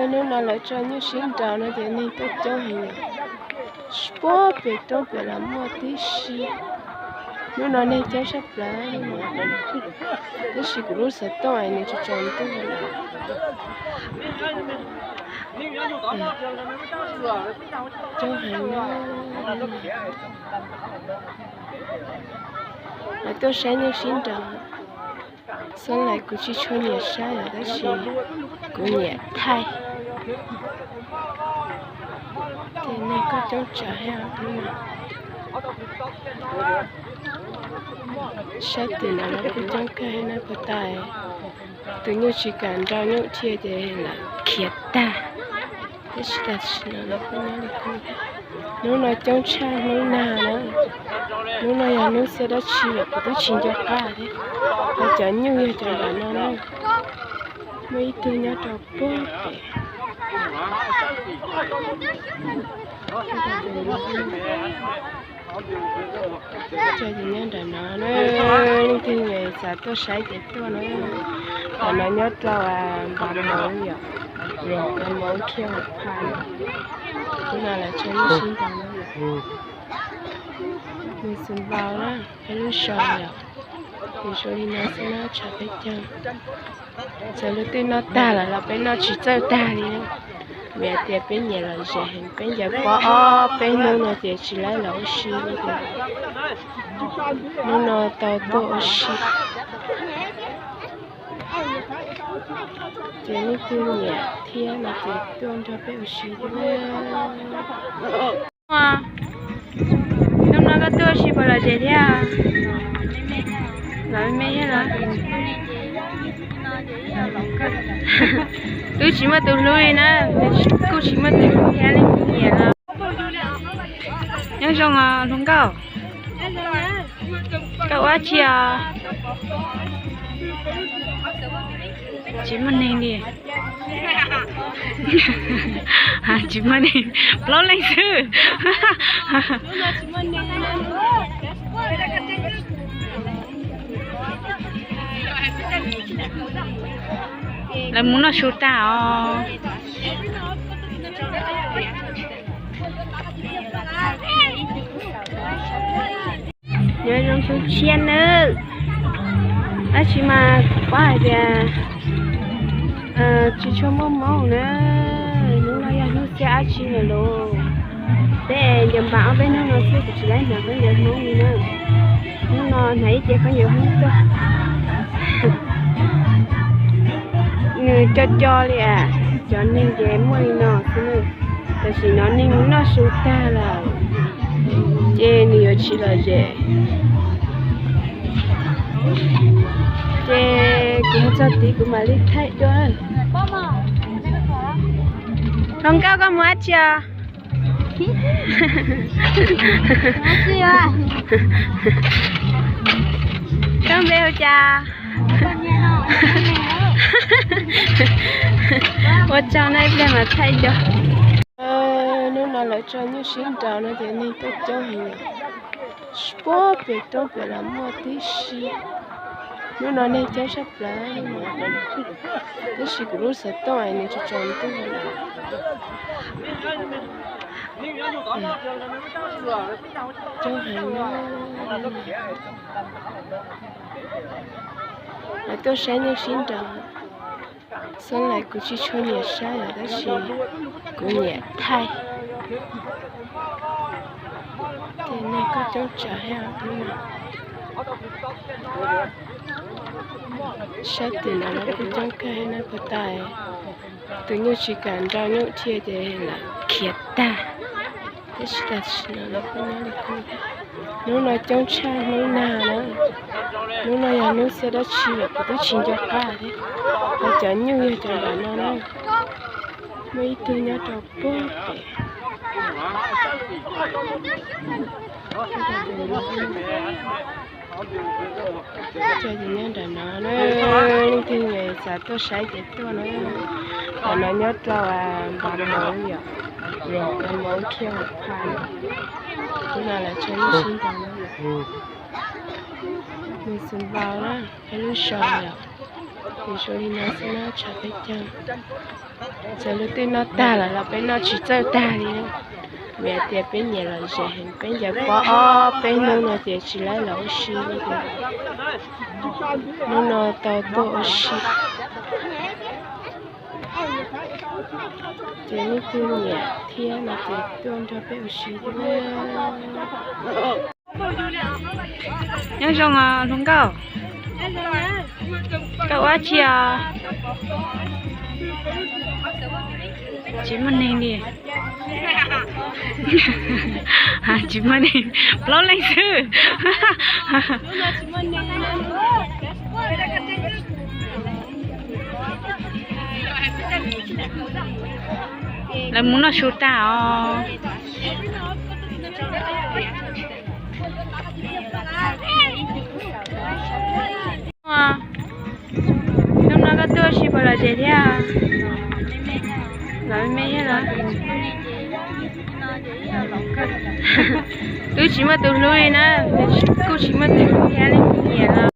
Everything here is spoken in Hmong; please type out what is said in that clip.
Hnub no lawv tso nyuj sib nraus no ces neeg tuaj coob heev yom. Puag pem roob pem los muaj tib si. Hnub no neeg coob tshaj plaws, tab sis kuv lub xov tooj es nws tsis tsaus ntuj li. Coob heev. Lawv tuaj saib nyuj sib nraus. Xab lais kuv tsis tshua nyiam saib os, tab sis kuv nyiam thaij. Ces neeg kuj coob tsawv thiab. Saib tim no los kuj coob kawg thiab na, puag ta tus nyuj tsis kam nrau nyuj thiab ces lawv khiav tag. Tab sis tam sim no los kuj nyob li kuj thiab. Hnub no coob tshaj hnub nag na. Hnub no yog hnub xiab dab tsi lawm kuv twb tsis nco qab thiab. Ho cov nyuj yog cov nram no na. Muaj ib tug nyob rau puag pem. Cov nyob nram no na, leej twg xav tuaj saib ces tuaj na. Tam no nyob rau Npab Moov yom, Npab Moov Khiaj Huam Phaj. Hnub no lawv tso nyuj sib nraus na. Nws xws npaum na, peb lub zos yom, nws zoo li no xwb na, tshuav peb caug. Txawm leej twg noj tag lawm los peb noj tsis txawj tag li na. Vim tias peb nyiam lom zem heev, peb ncaws pob ob peb hnub no ces tsis laib los ua si li. Hnub no tau tuaj ua si. Ces leej twg nyiam thiab no ces tuaj nrog peb ua si thiab. Hnub no koj tuaj ua si puas lom zem thiab? Los me me thiab los? Twb tsis muaj tus hlub li na, kuj tsis muaj tus hlub thiab li, nyiam los. Nyob zoo os hluas nkauj. Koj ua dab tsi os? Tsis muaj neeg li. Tsis muaj neeg, plaub leeg xwb. Lawv mus noj su tag os. Nyob zoo xyoo tshiab nawb. Tab sis mas kuv paub hais tias tsis tshua muaj hmoo na. Hnub no yog hnub xiab dab tsi lawm lauj. Peb ncaws npas ob peb hnub no xwb kuv tsis laib hnav khaub ncaws Hmoob li na. Hnub no hnav ib ce khaub ncaws Hmoob tuaj. Nws co co li as, cov neeg ces muaj li no xwb na. Tam sim no neeg noj su tag lawm, ces nws yuav tsis lom zem. Ces kuv mus txog tid kuv mam li thaij dua. Hluas nkauj koj mus dab tsi os? Koj npe hu cas? Ua tsaug na, ib pliag mam thaij dua. Hnub no lawv tso nyuj sib nraus no ces neeg tuaj coob heev. Puag pem roob pem los muaj tib si. Hnub no neeg coob tshaj plaws, tab sis kuv lub xov tooj es nws tsis tsaus ntuj li. Coob heev. Lawv tuaj saib nyuj sib nraus. Xab lais kuv tsis tshua nyiam saib os, tab sis kuv nyiam thaij. Ces neeg kuj coob tsawv thiab. Saib tim no los kuj coob kawg thiab na, puag ta tus nyuj tsis kam nrau nyuj thiab ces lawv khiav tag. Tab sis tam sim no los kuj nyob li kuj thiab. Hnub no coob tshaj hnub nag na. Hnub no yog hnub xiab dab tsi lawm kuv twb tsis nco qab thiab. Ho cov nyuj yog cov nram no na. Muaj ib tug nyob rau puag pem. Cov nyob nram no na, leej twg xav tuaj saib ces tuaj na. Tam no nyob rau Npab Moov yom, Npab Moov Khiaj Huam Phaj. Hnub no lawv tso nyuj sib nraus na. Nws xws npaum na, peb lub zos yom. Ces zoo li no xwb na, tshav peb caug. Txawm lub twb noj tag lawm los peb noj tsis txawj tag li. Vim tias peb nyiam lom zem heev, peb ncaws pob ob peb hnub no ces tsis laib los ua si li. Hnub no tau tuaj ua si. Ces leej twg nyiam thiab no ces tuaj nrog peb ua si thiab na. Nyob zoo os hluas nkauj. Koj ua dab tsi os? Tsis muaj neeg li. Tsis muaj neeg, plaub leej xwb. Lawv mus noj su tag os. Hnub no koj tuaj ua si puas lom zem thiab? Los me me thiab los? Twb tsis muaj tus hlub li na, kuj tsis muaj tus hlub thiab, leej twg nyiam los